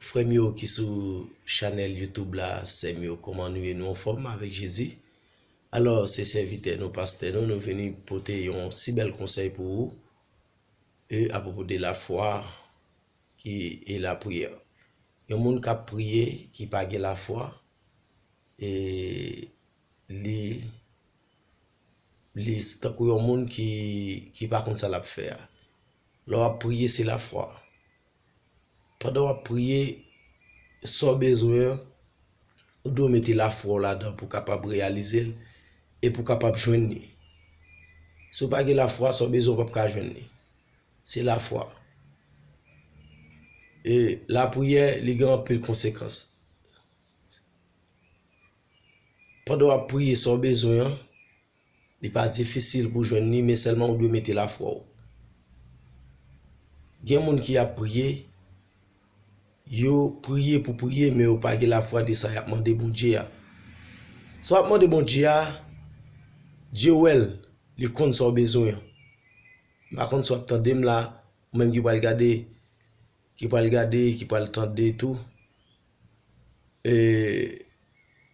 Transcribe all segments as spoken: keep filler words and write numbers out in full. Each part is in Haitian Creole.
Frè m yo ki sou chanèl YouTube la, sè m yo, kòman nou ye? Nou anfòm avèk Jezi? Alò, se sèvitè nou, pastè nou, nou vini pote yon si bèl konsèy pou ou, e apwopo de lafwa ki, e lapriyè. Yon moun k ap priye, ki pa gen lafwa, e li, li tankou yon moun ki, ki pa konn sa l ap fè a. Lè w ap priye, se lafwa. Pandan w ap priye, sa w bezwen an, ou dwe mete lafwa w ladan pou w kapab reyalize l e pou w kapab jwenn li. Si w pa gen lafwa, sa w bezwen w p ap ka jwenn li. Se lafwa. E lapriyè, li gen anpil konsekans. Pandan w ap priye sa w bezwen an, li pa difisil pou jwenn li, men sèlman ou dwe mete lafwa w. Gen moun ki ap priye, yo priye pou priye, men yo pa gen lafwa de sa y ap mande Bondye a. Sa w ap mande Bondye a, Dye wè l, li konn sa w bezwen an. M pa konn si w ap tande m la, ou menm ki pral gade, ki pral gade, ki pral tande tou. E,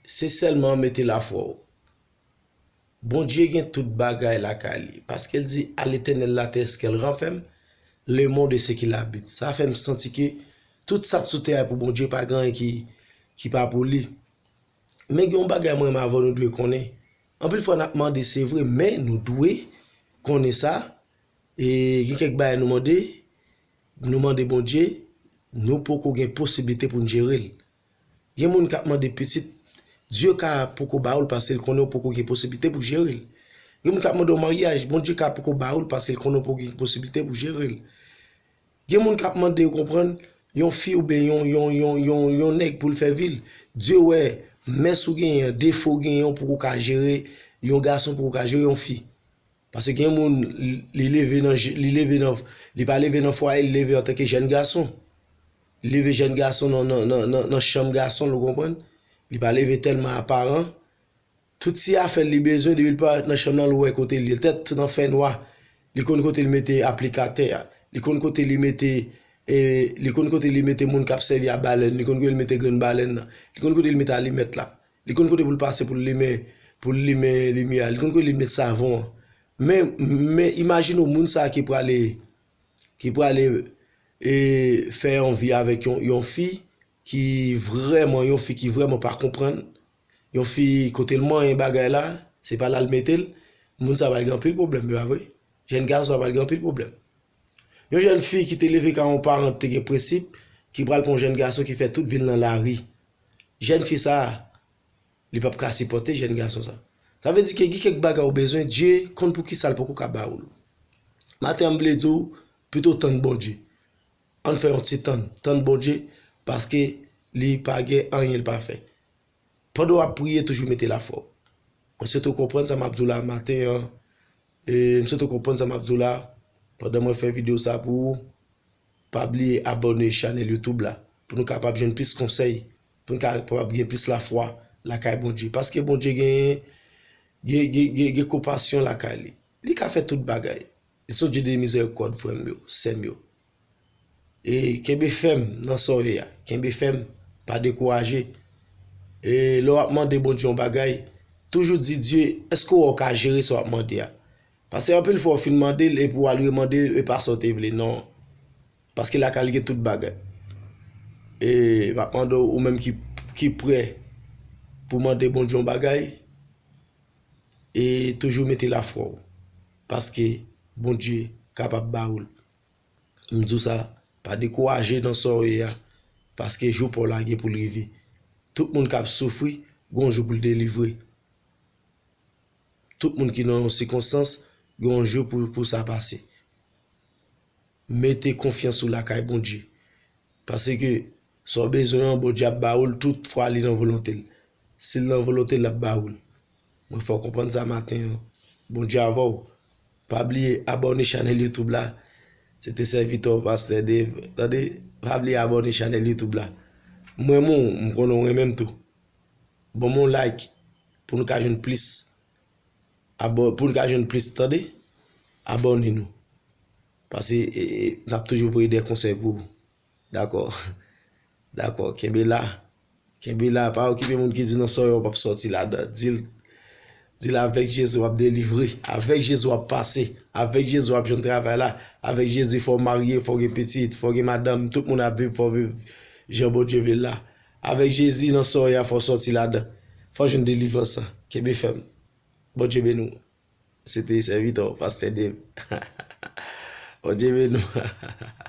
se sèlman mete lafwa w. Bondye gen tout bagay lakay li, paske l di, "À l'Éternel la terre, ce qu'elle renferme, le monde et ce qu'il habite." Sa fè m santi ke tout sa k sou tè a pou Bondye, pa gen anyen ki, ki pa pou li. Men gen yon bagay mwen menm avè w nou dwe konnen. Anpil fwa n ap mande, se vre, men nou dwe konnen sa, e gen kèk bagay nou mande, nou mande Bondye, nou poko gen posiblite pou n jere l. Gen moun k ap mande pitit, Dye ka poko ba ou l paske l konnen ou poko gen posiblite pou jere l. Gen moun k ap mande yon maryaj, Bondye ka poko ba ou l paske l konnen ou poko gen posiblite pou jere l. Gen moun k ap mande, ou konprann, yon fi oubyen yon, yon, yon, yon, yon nèg pou l fè vi l. Dye wè mès ou genyen an, defo w genyen an, ou poko ka jere yon gason, poko ka jere yon fi. Paske gen moun, li, li leve nan, je- li leve nan, li pa leve nan fwaye, li leve antanke jèn gason. Li leve jèn gason nan, nan, nan, nan, nan chanm gason l, ou konprann? Li pa leve tèlman aparan. Tout ti afè l li bezwen, depi l parèt nan chanm nan, l wè kote l ye. Tèt nan fènwa, li konn kote l mete aplikatè a. Li konn kote li mete, e, li konn kote li mete moun k ap sèvi a balèn. Li konn kote li mete grenn balèn nan. Li konn kote li mete alimèt la. Li konn kote pou l pase pou l limen, pou l limen limyè a. Li konn kote li mete savon an. Men, men imajine w moun sa a ki prale, ki prale, e, fè yon vi avèk yon, yon fi ki vrèman, yon fi ki vrèman pa konprann, yon fi kote l manyen bagay la, se pa la l mete l, moun sa pral gen anpil pwoblèm, e pa vre? Jèn gason sa pral gen anpil pwoblèm. Yon jèn fi ki te leve ka yon paran te gen prensip, ki pral pran yon jèn gason ki fè tout vi l nan lari. Jèn fi sa a, li p ap ka sipòte jèn gason sa. Sa vle di ke gen kèk bagay ou bezwen, Dye konn poukisa l poko ka ba ou l. Maten an, m vle di w, pito tann Bondye. Ann fè yon ti tann. Tann Bondye, paske li pa gen anyen l pa fè. Pandan w ap priye, toujou mete lafwa w. Mwen swete w konprann sa m ap di w la maten an. E, m swete w konprann sa m ap di w la pandan mwen fè videyo sa pou ou. Pa bliye abòne chanèl YouTube la pou nou kapab jwenn plis konsèy, pou nou kapab gen plis lafwa lakay Bondye. Paske Bondye gen, gen, gen, gen, gen konpasyon lakay li. Li ka fè tout bagay. Li se yon Dye de mizèrikòd, frè m yo, sè m yo. E kenbe fèm nan sa w ye a. Kenbe fèm, pa dekouraje. E lè w ap mande Bondye yon bagay, toujou di Dye, èske w wè w ka jere sa w ap mande a? Paske anpil fwa w fin mande l epi w al remande l, e pa sa w te vle, non. Paske lakay li gen tout bagay. E m ap mande w, ou menm ki, ki prè pou mande Bondye yon bagay, e toujou mete lafwa w. Paske Bondye kapab ba ou l. M di w sa, pa dekouraje nan sa w ye a, paske jou pa w la gen pou l rive. Tout moun k ap soufri, gen yon jou pou l delivre. Tout moun ki nan yon sikonstans, gen yon jou pou, pou sa pase. Mete konfyans ou lakay Bondye. Paske sa w bezwen an, Bondye ap ba ou l tout fwa li nan volonte l. Si l nan volonte l, l ap ba ou l. Mwen fè w konprann sa maten an. Bondye avè w. Pa bliye abòne chanèl YouTube la. Se te sèvitè w, Pastè Dave. Tande, pa bliye abòne chanèl YouTube la. M renmen w, m konnen w renmen m tou. Ban m yon like pou nou ka jwenn plis. Abò-, pou nou ka jwenn plis, tande. Abòne nou. Paske, e, e, n ap toujou voye de konsèy pou ou. Dakò. Dakò, kenbe la. Kenbe la, pa okipe moun ki di nan sòy w ap sòti ladan. Di l, di l avèk Jezi w ap delivre. Avèk Jezi w ap pase. Avèk Jezi w ap jwenn travay la. Avèk Jezi fò w marye, fò w gen pitit, fò w gen madanm, tout moun ap viv, fò w viv jan Bondye vle l la. Avèk Jezi nan sòy a, fò w sòti ladan. Fò w jwenn delivrans lan. Kenbe fèm. Bondye beni w. Se te sèvitè w, Pastè Dave. Bondye beni w.